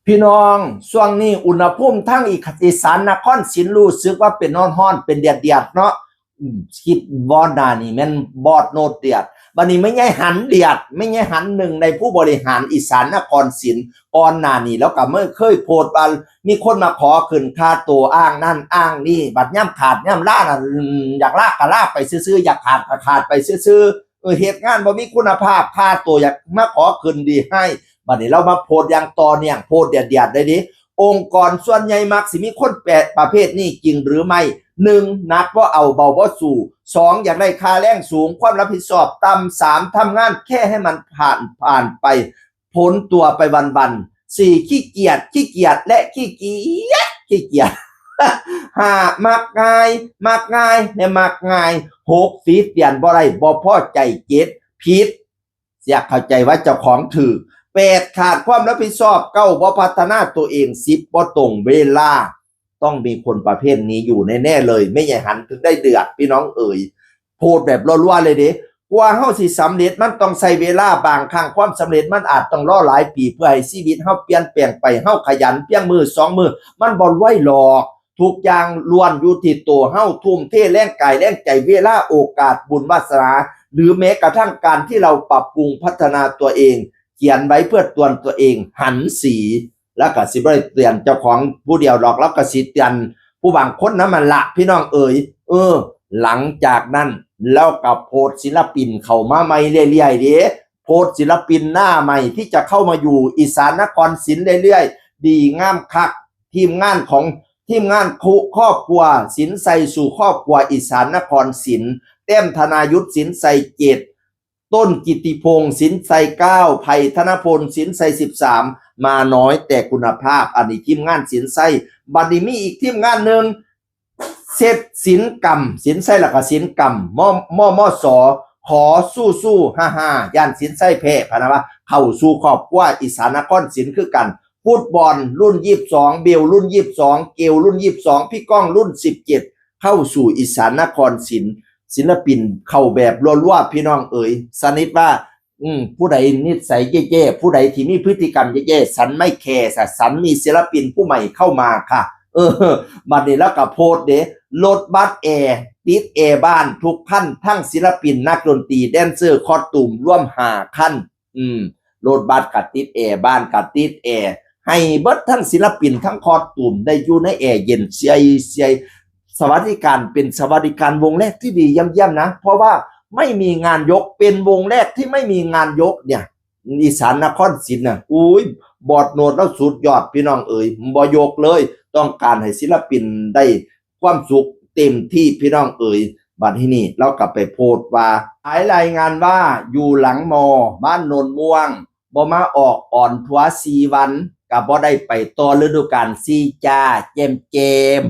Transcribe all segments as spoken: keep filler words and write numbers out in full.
พี่น้อง ช่วงนี้อุณหภูมิทางอีสานนครศิลป์รู้สึกว่าเป็นร้อนๆ เป็นแดดๆ เนาะ อืม คิดว่าหน้านี่แม่นบอดโนดแดด บัดนี้แม่ใหญ่หันแดด แม่ใหญ่หัน หนึ่งในผู้บริหารอีสานนครศิลป์ ก่อนหน้านี้แล้วก็เมื่อเคยโพสต์ว่ามีคนมาขอขึ้นค่าตัวอ้างนั่นอ้างนี่ บัดย่ำขาดย่ำลาน่ะ อืม อยากลาก็ลาไปซื่อๆ อยากขาดก็ขาดไปซื่อๆ เออ เฮ็ดงานบ่มีคุณภาพ ค่าตัวอยากมาขอขึ้นดีให้ บัดนี้เรามาโพสต์อย่างต่อเนื่อง โพสต์แดดๆ เลยดิ องค์กรส่วนใหญ่มักสิมีคนแปดประเภทนี้จริงหรือไม่ หนึ่ง หนักบ่เอาเบาบ่สู้ สอง อยากได้ค่าแรงสูง ความรับผิดชอบต่ำ สาม ทำงานแค่ให้มันผ่านผ่านไป พ้นตัวไปวันๆ สี่ ขี้เกียจ ขี้เกียจ และขี้เกียจ ขี้เกียจ ห้า มักง่าย มักง่าย และมักง่าย หก ติเตียนบ่ได้ บ่พอใจ เจ็ด ผิด อยากเข้าใจว่าเจ้าของถืก แปด ขาดความรับผิดชอบ เก้า บ่พัฒนาตัวเอง สิบ บ่ตรงเวลา ต้องมีคนประเภทนี้อยู่แน่ๆ เลย แม่ใหญ่หันถึงได้เดือด พี่น้องเอ๋ย โพสต์แบบรัวๆ เลยเด้ กว่าเฮาสิสำเร็จมันต้องใช้เวลา บางครั้งความสำเร็จมันอาจต้องรอหลายปี เพื่อให้ชีวิตเฮาเปลี่ยนแปลงไป เฮาขยันเพียงมื้อสองมื้อ มันบ่รวยหรอก ทุกอย่างล้วนอยู่ที่ตัวเฮาทุ่มเทแรงกายแรงใจ เวลา โอกาส บุญวาสนา หรือแม้กระทั่งการที่เราปรับปรุงพัฒนาตัวเอง เขียนไว้เพื่อเตือนตัวเอง หันสี แล้วก็สิบ่ได้เตือนเจ้าของผู้เดียวดอก แล้วก็สิเตือนผู้บางคนนำหั่นละ พี่น้องเอ๋ย เออ หลังจากนั้น แล้วก็โพสต์ศิลปินเข้ามาใหม่เรื่อยๆ เด้ โพสต์ศิลปินหน้าใหม่ที่จะเข้ามาอยู่อีสานนครศิลป์เรื่อยๆ ดีงามคัก ทีมงานของ ทีมงานคุ ครอบครัว ศิลป์ชัยสู่ครอบครัวอีสานนครศิลป์ แต้มธนายุทธ ศิลป์ชัย เจ็ด ต้นกิติพงษ์ ศิลป์ชัย เก้า ไผ่ ธนพล ศิลป์ชัย สิบสาม มาน้อยแต่คุณภาพ อันนี้ทีมงานศิลป์ชัย บัดนี้มีอีกทีมงานหนึ่ง เสร็จศิลป์กรรม ศิลป์ชัย แล้วก็ศิลป์กรรม ม ม ม ส ขอสู้สู้ฮ่าฮ่า ย่านศิลป์ชัยแพ้ พะนะว่า เข้าสู่ครอบครัวอีสานนครศิลป์คือกัน ฟุตบอลรุ่นยี่สิบสอง เบลรุ่นยี่สิบสอง เกลรุ่นยี่สิบสอง พี่ก้องรุ่นสิบเจ็ด เข้าสู่อีสานนครศิลป์ ศิลปินเข้าแบบรัวๆ พี่น้องเอ๋ย สนิทว่า อืม ผู้ใดนิสัยแย่ๆ ผู้ใดที่มีพฤติกรรมแย่ๆ ฉันไม่แคร์สะ ฉันมีศิลปินผู้ใหม่เข้ามาค่ะ เออ บัดนี้แล้วก็โพสต์เด้ รถบัสแอร์ ติดแอร์บ้านทุกคัน ทั้งศิลปิน นักดนตรี แดนเซอร์ คอสตูม รวมห้าคัน อืม รถบัสก็ติดแอร์ บ้านก็ติดแอร์ ให้เบิดทั้งศิลปิน ทั้งคอสตูม ได้อยู่ในแอร์เย็นเสียเสีย สวัสดิการเป็นสวัสดิการวงแรกที่ดีเยี่ยมๆ นะ เพราะว่าไม่มีงานยก เป็นวงแรกที่ไม่มีงานยกเนี่ย อีสานนครศิลป์น่ะ อุ้ย บอสโนดแล้วสุดยอดพี่น้องเอ๋ย บ่ยกเลย ต้องการให้ศิลปินได้ความสุขเต็มที่พี่น้องเอ๋ย บัดทีนี้เราก็ไปโพสต์ว่า หายรายงานว่าอยู่หลังมอ บ้านโนนม่วง บ่มาออกออนทัวร์สี่วัน ก็บ่ได้ไปต่อฤดูกาลสี่จ้า แจมแจม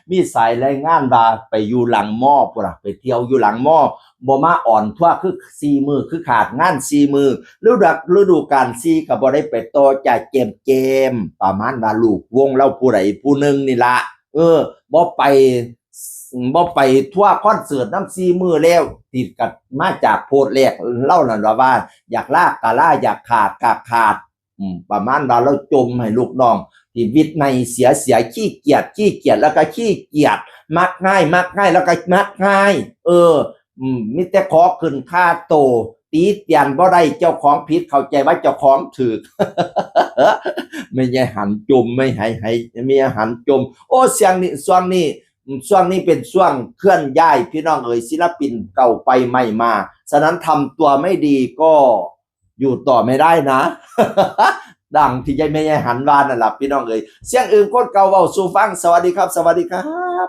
มีสายรายงานว่าไปอยู่หลังมอพุ้นล่ะ ไปเที่ยวอยู่หลังมอ บ่มาออนทัวร์คือสี่มื้อ คือขาดงานสี่มื้อ ฤดู ฤดูกาลสี่ก็บ่ได้ไปต่อจ้า แจมแจม ประมาณว่าลูกวงเราผู้ใดผู้หนึ่งนี่ละ เออ บ่ไป บ่ไปทัวร์คอนเสิร์ตนำสี่มื้อแล้ว ติดกันมาจากโพสต์แรกเล่านั่นล่ะว่า อยากลาก็ลา อยากขาดก็ขาด อืม ประมาณว่าเราจมให้ลูกน้อง ที่วินัยเสียเสีย ขี้เกียจ ขี้เกียจ แล้วก็ขี้เกียจ มักง่าย มักง่าย แล้วก็มักง่าย เออ อืม มีแต่ขอขึ้นค่าโต ติเตียนบ่ได้ เจ้าของผิด เข้าใจว่าเจ้าของถืก แม่ใหญ่หันจม แม่ใหญ่หันจม โอ้ ช่วงนี้ ช่วงนี้ ช่วงนี้เป็นช่วงเคลื่อนย้าย พี่น้องเอ๋ย ศิลปินเก่าไปใหม่มา ฉะนั้นทำตัวไม่ดีก็อยู่ต่อไม่ได้นะ ดังที่ยายแม่ยายหันว่านั่นล่ะพี่น้องเอ๋ย เสียงอื่นคนเก่าเว้าสู่ฟัง สวัสดีครับ สวัสดีครับ